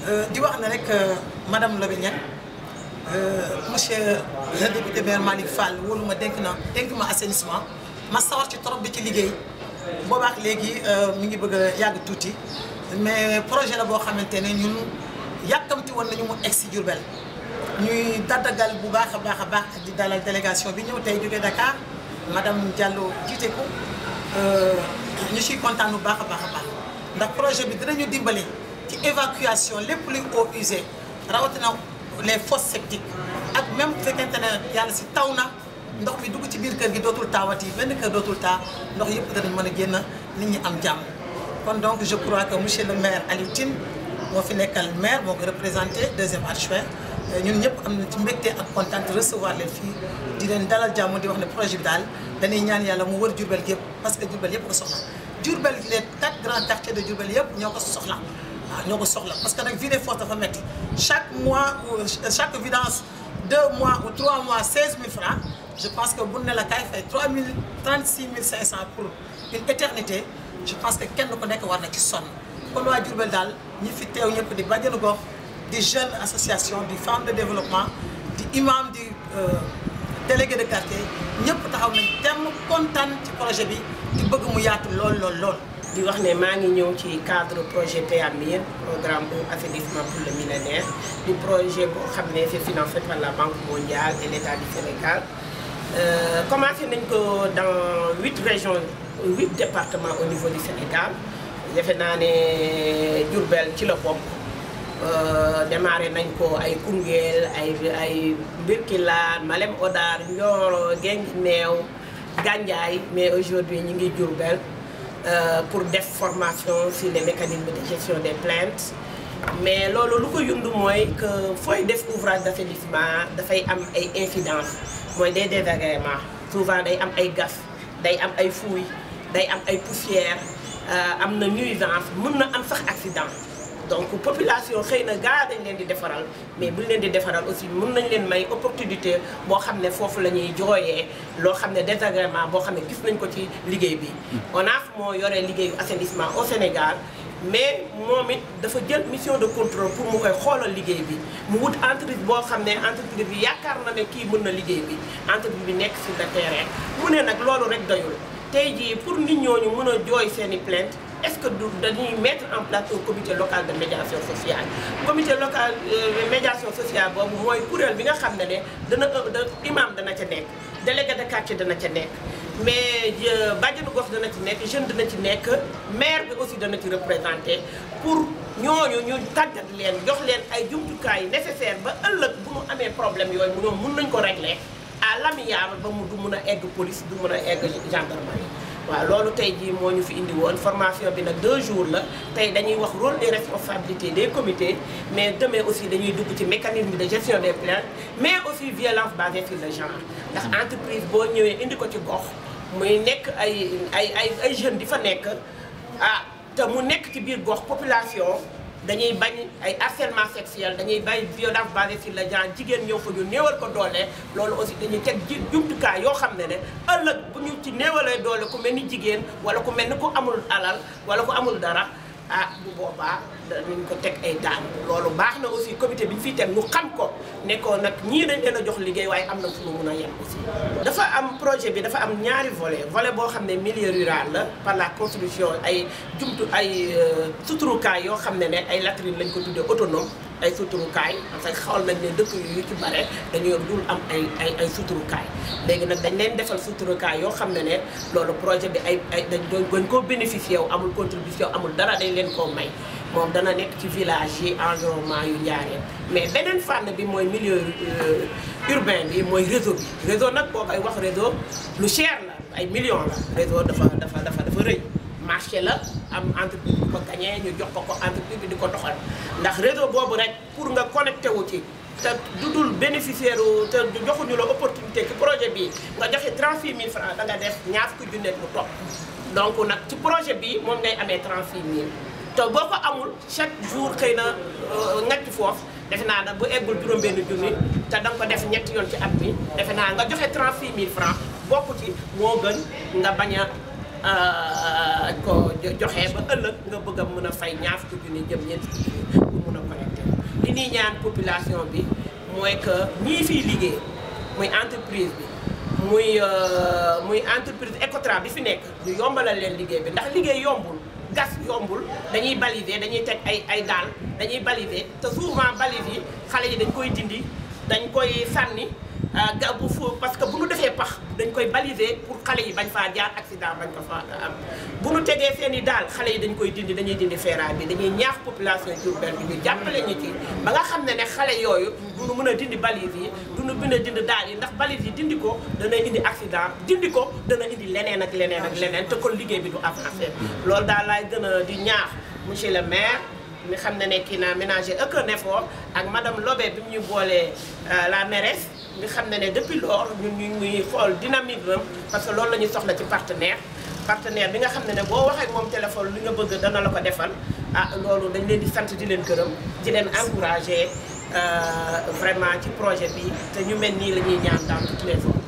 di wax ne rek madame Lobé Niang monsieur le député maire Malick Fall wóolu ma dénk ma assainissement ma sawar ci trop di ci liggéey boobaak léegi mi ngi bëgg a yàgg tuuti mais projet la boo xamante ne ñun yàkkamti woon nañu mu egg si Diourbel ñuy daddagal bu baax a baax di dalal délégation bi ñëw tey jógee Dakar madame Diallo jiite ko ñu ciy kontaan bu baax a baax ndax projet bi dinañu dimbali ci évacuation lépp luy eaux usées rawatina les fosses septiques ak même bu fekkente ne yàlla si taw na ndox mi dugg ci biir kër gi dootul taawati benn kër dootul taa ndox yëpp danañ mën a génn nit ñi am jàmm. kon donc je crois que monsieur le maire Aliou Tine moo fi nekkal maire moo ko représenté deuxième adjoint ñun ñëpp am na ci mbégte ak kontaan recevoir leen fii di leen dalal jàmm di wax ne projet bi daal dañuy ñaan yàlla mu wër Diourbel gi yëpp parce que Diourbel yëpp ko soxla Diourbel les 4 grands quartiers de Diourbel yëpp ñoo ko soxla. waaw ñoo ko soxla parce que nag vider fosse dafa metti chaque mois ou chaque vidange 2 mois ou 3 mois 16 000 francs je pense que bu ne la kay fay 36 500 pour une éternité je pense que kenn ku nekk war na ci sonn kon waa Diourbel daal ñi fi teew ñëpp di bàjjenu gox di jeune association di femme de développement di imam di délégué de quartier ñëpp taxaw nañ temm kontaan ci projet bi di bëgg mu yaatu lool. di wax ne maa ngi ñëw ci cadre projet PAMIR programme bu assainissement pour le millénaire du projet boo xam ne c'est financé par la Banque mondiale et l'État du Sénégal commencé nañ ko dans 8 régions 8 départements au niveau du Sénégal defe naa ne Diourbel ci la bokk démarré nañ ko ay Koungheul ay Birkilane Malem Hodar Nioro Guinguinéo Gandiaye mais aujourd'hui ñu ngi Diourbel pour def formation sur les mécanismes de gestion des plaintes mais loolu lu ko yund mooy que fooy def ouvrage d'assainissement dafay am ay incidences mooy des désagréments souvent day am ay gas day am ay fouilles day am ay poussières am na nuisance mën na am sax accident donc population xëy na gaa dañ leen di defaral mais buñ leen di defaral aussi mën nañ leen may opportunité boo xam ne foofu la ñuy jooyee loo xam ne désagrément boo xam ne gis nañ ko ci liggéey bi. ONAS moo yore liggéeyu assainissement au Sénégal mais moom it dafa jël mission de contrôle pour mu koy xoolal liggéey bi mu wut entreprise boo xam ne entreprise bi yaakaar na ne kii mën na liggéey bi entreprise bi nekk sur le terrain mu ne nag loolu rek doyul tey jii pour nit ñooñu mën a jooy seen i plainte est-ce que dañuy mettre en place un comité local de médiation sociale comité local de médiation sociale boobu mooy kuréel bi nga xam ne dana imam dana ca nekk délégué de quartier dana ca nekk mais bàjjenu gox dana ci nekk jeune dana ci nekk maire bi aussi dana ci représenté pour ñooñu ñu tàggat leen jox leen ay jumtukaay nécessaire ba ëllëg bu ñu amee problème yooyu mu ñoom mun nañ ko régler à l'amiable ba mu du mun a egg police du mun a egg gendarmerie. waaw loolu tey jii moo ñu fi indi woon formation bi nag 2 jours la tey dañuy wax rôle et responsabilité des comités mais demain aussi dañuy dugg ci mécanisme de gestion des plaintes mais aussi violence basée sur le genre ndax entreprise boo ñëwee indi ko ci gox muy nekk ay jeunes di fa nekk te mu nekk ci biir gox population dañuy bañ ay harcèlement sexuel dañuy bañ violence basée sur le genre jigéen ñëw fa ñu néewal ko doole loolu aussi dañuy teg jumtukaay yoo xam ne ëllëg bu ñu ci néewalee doole ku mel ni jigéen wala ku mel ni ku amul alal wala ku amul dara bu boobaa danañ ko teg ay daan loolu baax na aussi comité bi ñu fiy teg ñu xam ko ne ko nag ñii dañ leen a jox liggéey waaye am na fu mu mun a yem aussi. dafa am projet bi dafa am ñaari volet boo xam ne milieu rural la par la construction ay suturukaay yoo xam ne ay latrines lañ ko tuddee autonome ay suturukaay parce que xool nañ ne dëkk yu ci bare dañoo dul am ay suturukaay léegi nag dañ leen defal suturukaay yoo xam ne loolu projet bi dañ koo bénéficier wu amul contribution amul dara dañ leen koo may moom dana nekk ci village yi environnement yu Njaaréem mais beneen fànn bi mooy milieu urbain bi mooy réseau nag boo koy wax réseau lu cher la ay millions la réseau dafa rëy marché la am entreprise bi ko gagné ñu jox ko entreprise bi di ko doxal ndax réseau boobu rek pour nga connecté wu ci te dudul bénéficiaire te joxuñu la opportunité ci projet bi nga joxe 36 000 francs da nga def ñaar fukki junni mu topp donc nag ci projet bi moom ngay amee 36 000 te boo ko amul chaque jour xëy na ñetti foofu defe naa nag bu eggul juróom-benn junni te da nga ko def ñetti yoon ci at mi defe naa nga joxe 36 000 francs bokk ci moo gën nga bañ a ko joxe ba ëllëg nga bëgg a mën a fay ñaar fukki junni jëm ñeenti junni pour mën a connecté ñuy ñaan population bi mooy que ñii fiy liggéey muy entreprise bi muy entreprise Ecotra bi fi nekk ñu yombalal leen liggéey bi ndax liggéey yombul gas yombul dañuy baliser dañuy teg ay daal dañuy baliser te souvent balise yi xale yi dañ koy dindi dañ koy sànni bu fu parce que bu ñu defee pax dañ koy baliser pour xale yi bañ faa jaar accident bañ ko fa am bu ñu tegee seen i daal xale yi dañ koy dindi dañuy dindi ferraille bi dañuy ñaax population Diourbel bi ñu jàppale ñu ci ba nga xam ne xale yooyu duñu mën a dindi balise yi duñu mën a dindi daal yi ndax balise yi dindi ko dana indi accident dindi ko dana indi leneen ak leneen ak leneen te kon liggéey bi du avancé loolu daal laay gën a di ñaax monsieur le maire mi xam ne kii naa ménager aucun effort ak madame Lobé bi mu ñu boolee la mairesse nga xam ne depuis lors ñun ñu ngi xool dynamique am parce que loolu la ñuy soxla ci partenaire bi nga xam ne boo waxee ak moom téléphone li nga bëgg dana la ko defal loolu dañ leen di sant di leen gërëm di leen encourager vraiment ci projet bi te ñu mel nii la ñuy ñaan dans toutes les formes